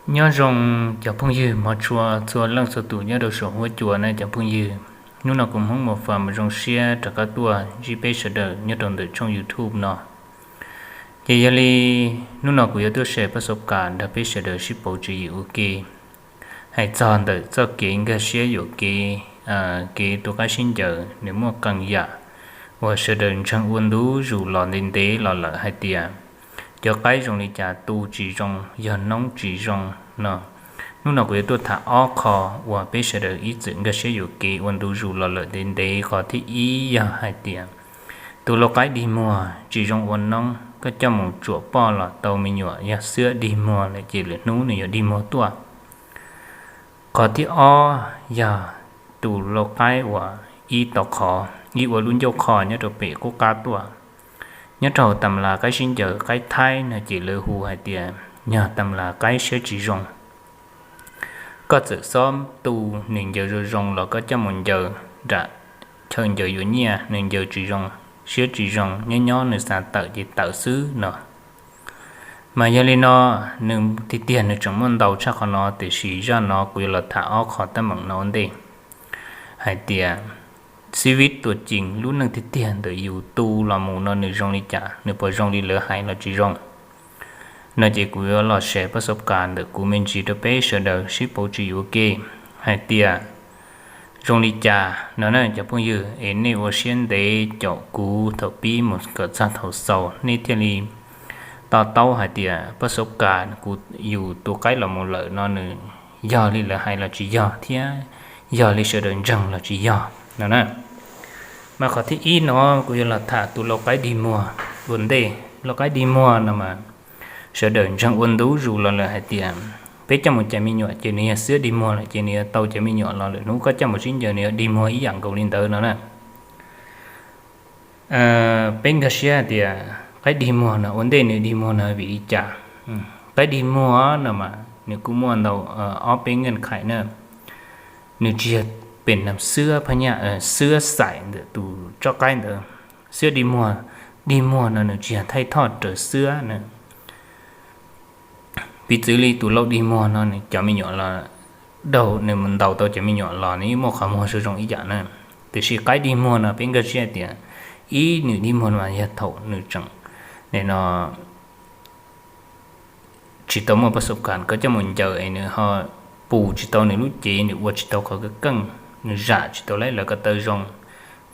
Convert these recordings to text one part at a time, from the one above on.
Nyob zoo cov phooj ywg hmov tshua txhua leej txhua tus nyob rau saum huab cua na cov phooj ywg. Hnub no kuv Hmoob Mos Fas zoo siab rov qab tuaj ntsib peb sawv daws nyob rau ntawm tshooj YouTube no. Ces yog li hnub no kuv yuav tuaj share pab xov kas nrog peb sawv daws sib pauv tswv yim ua ke, hais txog ntawm txoj kev nkag siab yuam kev, kev tu qaib sib ncaws nws muaj qee yam uas sawv daws ntseeg ua ntu zus los ntev ntev los lawm hais tias cov qaib zoo li cas tu tsis zoo, yog noob tsis zoo no. Hnub no kuv yuav tuaj tham ob qho uas peb sawv daws ib txwm nkag siab yuam kev ua ntu zus los lawm ntev ntev. Qhov thib ib yog hais tias tus lau qaib dig muag tsis zoo ua noob, koj coj mus tsuam poj los tau me nyuam, yog xwab dig muag lawm ces lwm hnub nws yuav dig muag tuaj. Qhov thib ob yog tus lau qaib uas ib tau qhov, ib ua lub ncauj qho nyob rau pem qub qab tuaj. Nyob rau hauv tas las qaib sib ncaws qaib thaib no ces lawv hu hais tias yog tas las qaib siab tsis zoo. Koj txawm xob tu nws ncaws zoo zoo los koj coj mus ncaws nram chaw ncaws yuav nyiaj nws ncaws tsis zoo, siab tsis zoo, nyob nyob nws xav tawm ces tawm xwb no. Mas yog li no, nws tiag tiag nws tseem muaj ntau tshaj qhov no, tiam sis zaj no kuv yuav los tham ob qho teeb meem no ua ntej, hais tias xib vib tuam cees lub neej tiag tiag ntawm yus tu los mus no nws zoo li cas, nws puas zoo li lawv hais los tsis zoo. No ces kuv yuav los share pab xov kas ntawm kuv me ntsis rau peb sawv daws sib pauv tswv yim ua ke, hais tias zoo li cas no na cov phooj ywg, es nej ua siab ntev caum kuv thaum pib mus kom txog thaum xaus nej thiaj li to taub hais tias pab xov kas kuv, yus tu qaib los mus lawm no nws yog li lawv hais los tsis yog thiab yog li sawv daws ntseeg los tsis yog no na. Mas qhov thib ib no kuv yuav los tham tus lau qaib dig muag ua ntej. Lau qaib dig muag no mas sawv daws ntseeg ua ntu zus los lawm hais tias peb coj mus cais me nyuam ces nws yog xwab dig muag lawm ces nws yuav tau cov me nyuam los lwm hnub koj coj mus sib ncaws nws yuav dig muag ib yam nkaus li ntawd no na. Peb nkag siab hais tias qaib dig muag no ua ntej nws dig muag no vim li cas? Qaib dig muag no mas nws kuj muaj ntau ob peb nkeej khais na. Nws tsis yog pem nam xwab phab nyaj, xwab xaim ntawm tus tsob qaib ntawd. Xwab dig muag, dig muag no nws tsis yog thaij thoj raws xwab na. Piv txwv li tus lau dig muag no nws cov me nyuam los daug, nws mus ntaus tau cov me nyuam los nws yeej muaj qhov muag zoo zoo ib yam na. Tiam sis qaib dig muag no peb nkag siab hais tias ib nws dig muag no mas yog thaum nws tseem, no tsis tau muaj pab xov kas koj coj mus ncaws es nws ho pus tsis tau nws lub cev, nws ua tsis tau qhov keej, nws zam tsis tau lawv ko taw zoo,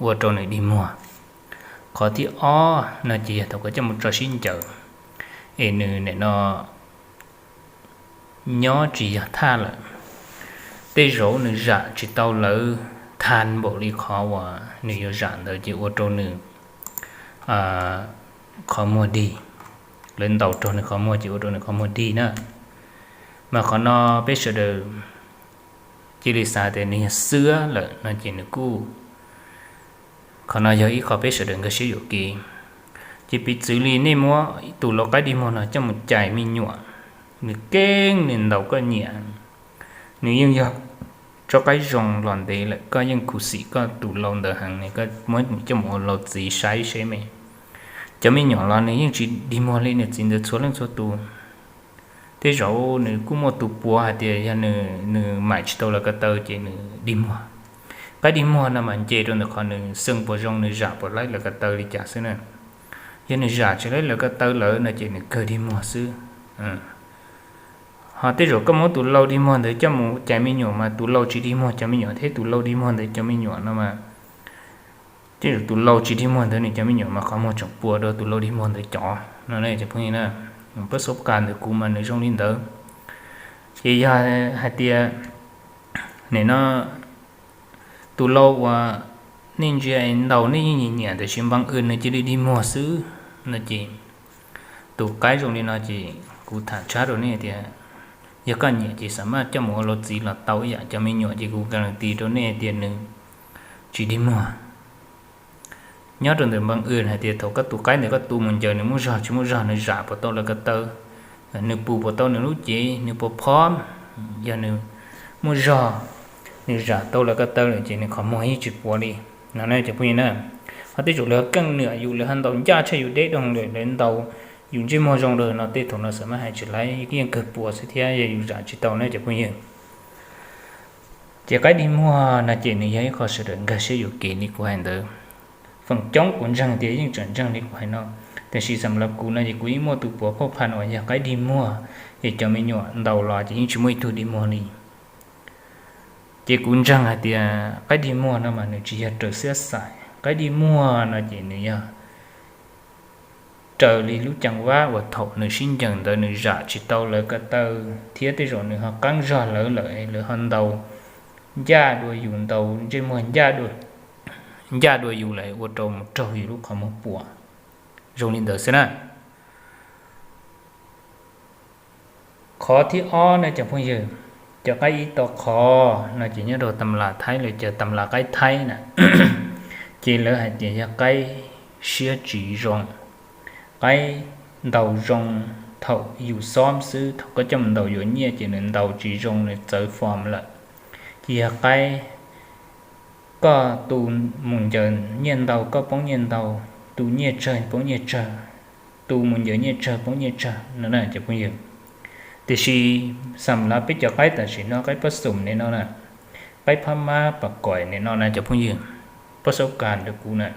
ua rau nws dig muag. Qhov thib ob no ces yog thaum koj coj mus tso sib ncaws es nws nim no nyob tsis yog thaj lawm, tej zaum nws zam tsis tau lawv thaj npaum li qhov uas nws yuav zam ntawd ces ua rau nws qhov muag dig, lawv ntaus raug nws qhov muag ces ua rau nws qhov muag dig na. Mas qhov no peb sawv daws cia li xav tias nws yog xwab lawm no ces nws kuj, qhov no yog ib qho peb sawv daws nkag siab yuam kev. Ces piv txwv li nej muab tus lau qaib dig muag no coj mus cais me nyuam, nws keeb nws ntaus koj nyiam, nws yeej yog tsob qaib zoo los ntev lawm, koj yeej khuv xim koj tus lau ntawd heev, koj muab coj mus ua lau txiv saib seb me, cov me nyuam los nws yeej tsis dig muag li nws txiv ntawd txhua leej txhua tus. Tej zaum nws kuj muaj tus puav hais tias yog nws maim tsis tau lawv ko taw ces nws dig muag. Qaib dig muag no mas nce rau ntawm qhov nws xeej puas zoo, nws zam puas laib lawv ko taw li cas xwb na. Yog nws zam tsis laib lawv ko taw lawm no ces nws kawg dig muag xwb. Ho tej zaum koj muab tus lau dig muag ntawd coj mus cais me nyuam mas tus lau tsis dig muag cov me nyuam thiab tus lau dig muag ntawd cov me nyuam no mas, tej zaum tus lau tsis dig muag ntawd nws cov me nyuam mas qhov muag tseem puas dua tus lau dig muag ntawd cov no. Pab xov kas ntawm kuv mas nws zoo li ntawd. Ces yog hais tias nim no tus lau uas nej ntsia ntaus nej yeej nyiam nyiam tiam sis npaj w nws cia li dig muag xwb no ces tus qaib zoo li no ces kuv tham tshab rau nej tias yog koj nyiam ces xam maj coj mus ua lau txiv los tau ib yam cov me nyuam ces kuv guarantee rau nej tias nws tsis dig muag. Nyob rau ntawm npaj w hais tias thaum koj tus qaib ntawd koj tu mus ncaws nws muaj zog tsis muaj zog, nws zam puas tau lawv ko taw, nws pus puas tau nws lub cev, nws puas phom, yog nws muaj zog, nws zam tau lawv ko taw lawm ces nws qhov muag yeej tsis puav li no na cov phooj ywg na. Ho tej zaum lawv keej nwm yus, lawv ho ntaus ncaj tshaj yus deb doo lawm, lawv ntaus yus ntsej muag zoo lawm no tej thaum no xam mab hais tsis laib, yeej kawg puas xwb thiab yog yus zam tsis tau na cov phooj ywg. Ces qaib dig muag no ces nws yog ib qho sawv daws nkag siab yuam kev li kuv hais ntawd. Feem coob kuv ntseeg tias yeej tseem ntseeg li kuv hais no, tiam sis xam lab kuv no ces kuv yeej muaj tus puav phauj phan uas yog qaib dig muag, ces cov me nyuam ntaus los ces yeej tsis muaj ib tug dig muag li. Ces kuv ntseeg hais tias qaib dig muag no mas nws tsis yog raws xiab xais. Qaib dig muag no ces nws yog raws li lub ceev vab uas thaum nws sib ncaws ntawd nws zam tsis tau lawv ko taw, thiab tej zaum nws ho qeeb zog lawv lawm, lawv ho ntaus ncaj dua yus, ntaus ntsej muag ncaj dua, ncaj dua yus lawm ua rau mus raug yus lub qhov muag puas. Zoo li ntawd xwb na. Qhov thib ob no cov phooj ywg, cov qaib ib to qhov no ces nyob rau tam las Thaib, lawv cov tam las qaib Thaib na, ces lawv hais tias yog qaib siab tsis zoo, qaib ntaus zoo thaum yus xob xwb, thaum koj coj mus ntaus yuav nyiaj ces nws ntaus tsis zoo, nws txawv fom lawm. Ces yog qaib koj tu mus ncaws nyiaj ntau koj poob nyiaj ntau, tu nyiaj tsawg poob nyiaj tsawg, tu mus ncaws nyiaj tsawg poob nyiaj tsawg no na cov phooj ywg. Tiam sis xam lab peb cov qaib tam sim no, qaib pab xum nim no na, qaib phab mab pas kaim nim no na cov phooj ywg, pab saub kas ntawm kuv na,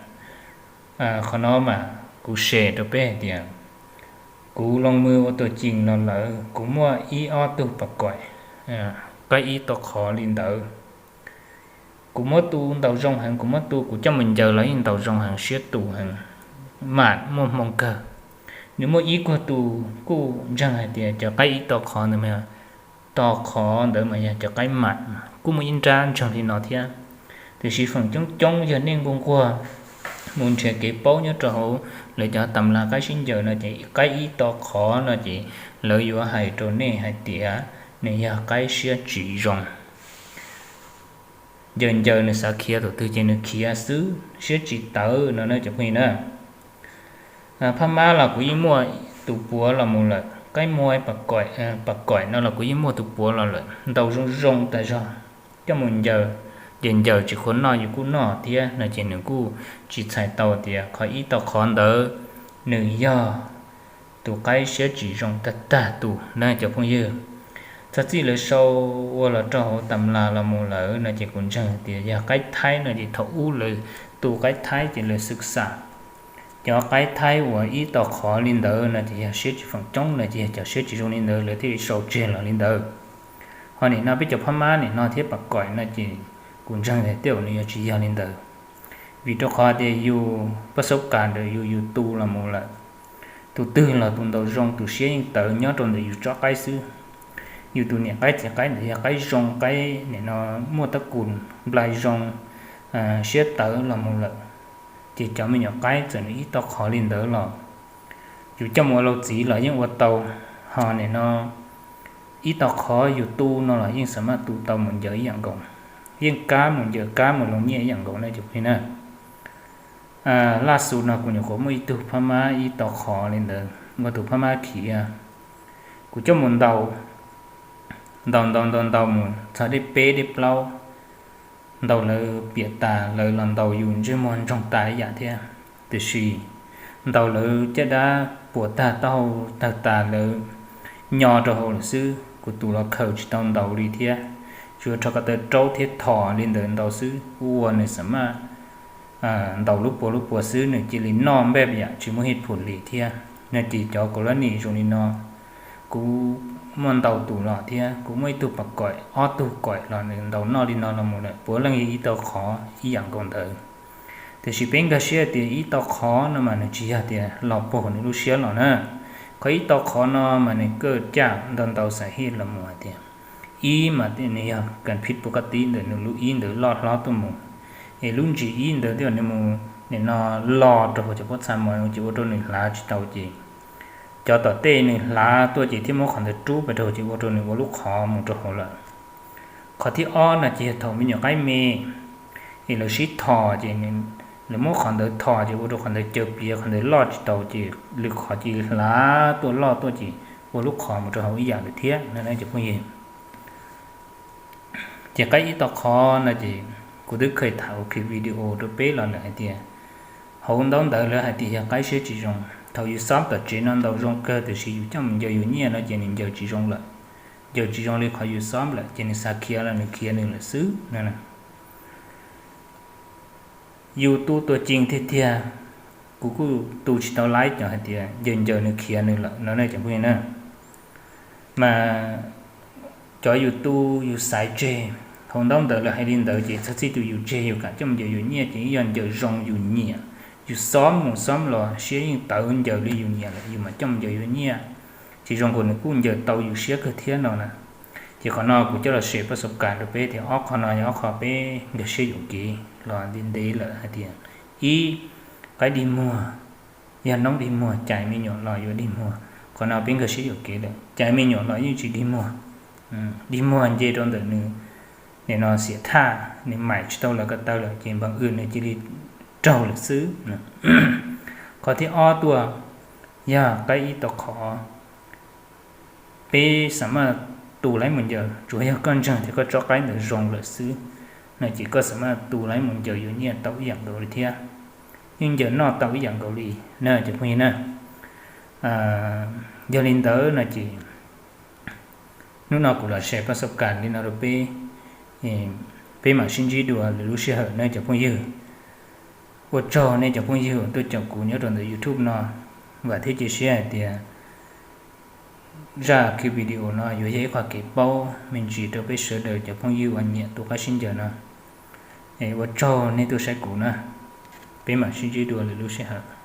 qhov no mas kuv share rau peb hais tias kuv loo mws ua tuam ceeb los lawm, kuv muaj ib ob tug pas kaim, qaib ib to qhov li ntawd. Kuv muab tu ntaus zoo heev, kuv muab tu, kuv coj mus ncaws los yeej ntaus zoo heev, siab tus heev, mam muaj hmoo kawg. Nws muaj ib kuag tus kuj ntseeg hais tias cov qaib ib to qhov ntawd mas, to qhov ntawd mas yog cov qaib mam, kuj muaj ib nrab ntseeg li no thiab. Tiam sis feem coob coob yog nej nquag nquag mus nrhiav kev paub nyob rau hauv lawv cov tam las qaib sib ncaws no ces qaib ib to qhov no ces lawv yuav hais rau nej hais tias nws yog qaib siab tsis zoo. Ncaws ncaws nws xav khiav thaum twg ces nws khiav xwb, siab tsis tawv no na cov phooj ywg na. Phab mab los kuv yeej muaj tus puav los mus lawm, qaib muag pas kaim no los kuv yeej muaj tus puav los lawm, ntaus zoo zoo tas zog, coj mus ncaws, ncaws ncaws tsis khuv noj yus kuj noj thiab no ces nws kuj tsis txhais tau tias qhov ib to qhov ntawd nws yog tus qaib siab tsis zoo tag tag tus na cov phooj ywg. Txog txij lawv sau ua los rau hauv tam las los mus lawm no ces kuv ntseeg tias yog qaib Thaib no ces thaum ub lawv tu qaib Thaib ces lawv xwm xam cov qaib Thaib uas ib to qhov li ntawd no ces yog siab tsis feem coob no ces yog cov siab tsis zoo li ntawd lawv thiaj li sau tseg los li ntawd. Ho nim no peb cov phab mab nim no thiab pas kaim no ces kuv ntseeg tias tej zaum nws yuav tsis yog li ntawd. Vim rau qhov tias yus pab saub kas ntawm yus, yus tu los mus lawm, tus twg los tus ntaus zoo tus siab yeej tawv nyob rau ntawm yus tsob qaib xwb. Yus tus niam qaib txiv qaib ntawd yog qaib zoo, qaib nim no muaj tab kus nplai zoo, siab tawv los mus lawm, ces cov me nyuam qaib txawm nws ib to qhov li ntawd los yus coj mus ua lau txiv los yeej ua tau. Ho nim no ib to qhov yus tu no los yeej xam maj tu tau mus ncaws ib yam nkaus, yeej kab mus ncaws kab mus loo nyiaj ib yam nkaus na cov phooj ywg na. Laj xu no kuv nyuam qhuav muaj ib tug phab mab ib to qhov li ntawd, ua tus phab mab khiav, kuv coj mus ntaus, ntaus ntaus ntaus ntaus mus txog dej peb dej plaub, ntaus lawv piam tas lawv los ntaus yus ntsej muag ntsoog tas ib yam thiab. Tiam sis ntaus lawv caj dab puas tag taub hau tawg tas lawv nyo rau hauv lawm xwb, kuv tus los khaws tsis tau ntaus li thiab, tsuas rho ko taw raub thiab thom li ntawd ntaus xwb, ua nws xam maj ntaus lub puas lub puas xwb, nws cia li noj npaj yam tsis muaj hej phum li thiab. No ces cov kaus lab nim zoo li no kuv muaj ntau tus los thiab, kuv muaj ib tug pas kaim, ob tug kaim los nws ntaus noj li no los mus lawm, puav leej yog ib to qhov ib yam nkaus ntawd. Tiam sis peb nkag siab tias ib to qhov no mas nws tsis yog tias los puag nws lub siab los na. Qhov ib to qhov no mas nws kaj caj ntau ntau xav hij los mus hais tias, ib mas nws yog kas phij pus kaj tib ntawm nws lub ib ntawd loj hlob tuaj mus, es lub ntsis ib ntawd twb yog nws mus nim no los rau hauv cov pob txha mos ces ua rau nws hlav tsis tau ces cov tom tej nws hlav tuaj ces thiaj muab qhov ntawd rub pes rau ces ua rau nws ua lub qhov mus rau hauv lawm. Qhov thib ob no ces yog thaum me nyuam qaib me es lawv sib thom ces lawv muab qhov ntawd thom ces ua rau qhov ntawd caws pliav, qhov ntawd loj tsis tau ces lwm qhov cia li hlav tuaj loj tuaj ces ua lub qhov mus rau hauv ib yam lawm thiab no cov phooj ywg. Ces qaib ib to qhov no ces kuv twb kheev tham ua clip video rau peb los lawm hais tias hauv ntaub ntawv lawv hais tias yog qaib siab tsis zoo. thaum yus xob tom tsev no ntau zoo kawg tiam sis yus coj mus ncaws yus nyiaj no ces nws ncaws tsis zoo lawm. Ncaws tsis zoo li qhov yus xob lawm ces nws xav khiav los nws khiav nws lawm xwb no. Yus tu tuag cees tiag tiag, kuv kuj tu tsis tau laib cov hais tias ncaws ncaws nws khiav nws lawm no ne cov phooj ywg na. Mas cov yus tu yus xaiv tseg, hauv ntaub ntawv lawv hais li ntawd ces txhob txij tus yus tseg yus kam coj mus ncaws yus nyiaj ces yog ncaws zoo yus nyiam. Yus xob mus xob los siab yeej tawv ncaws li yus nyiam lawm yus mam coj mus ncaws yus nyiaj. Ces zoo nkaus nws kuj ncaws tau yus siab kawg thiab no na. Ces qhov no kuv coj los share pab xov kas rau peb tias ob qho no yog ob qho peb nkag siab yuam kev los ntev ntev lawm hais tias, ib, qaib dig muag, yog noob dig muag cais me nyuam los yuav dig muag. Qhov no peb nkag siab yuam kev lawm, cais me nyuam los yeej tsis dig muag. Dig muag nce rau ntawm nws, nim no xiam thaj nws maim tsis tau lawv ko taw lawm ces npam w nws cia li raug lawm xwb. Qhov thib ob tuaj yog qaib ib tau qhov peb xam maj tu laib mus ncaws, tsuas yog koj ntseeg tias koj tsob qaib ntawd zoo lawm xwb no ces koj xam maj tu laib mus ncaws yuav nyiaj tau ib yam nkaus li thiab, yeej ncaws noj tau ib yam nkaus li na cov phooj ywg na. Yog li ntawd no ces hnub no kuv los share pab xov kas li no rau peb, peb mam sib ntsib dua lwm lub sij hawm na cov phooj ywg. Ua tsaug nej cov phooj ywg uas tuaj caum kuv nyob rau ntawm YouTube no, vam thiab cia siab hais tias zaj video no yuav yog ib qho kev paub me ntsis rau peb sawv daws cov phooj ywg uas nyiam tu qaib sib ncaws no. Ua tsaug nej tuaj saib kuv na, peb mam sib ntsib dua lwm lub sij hawm.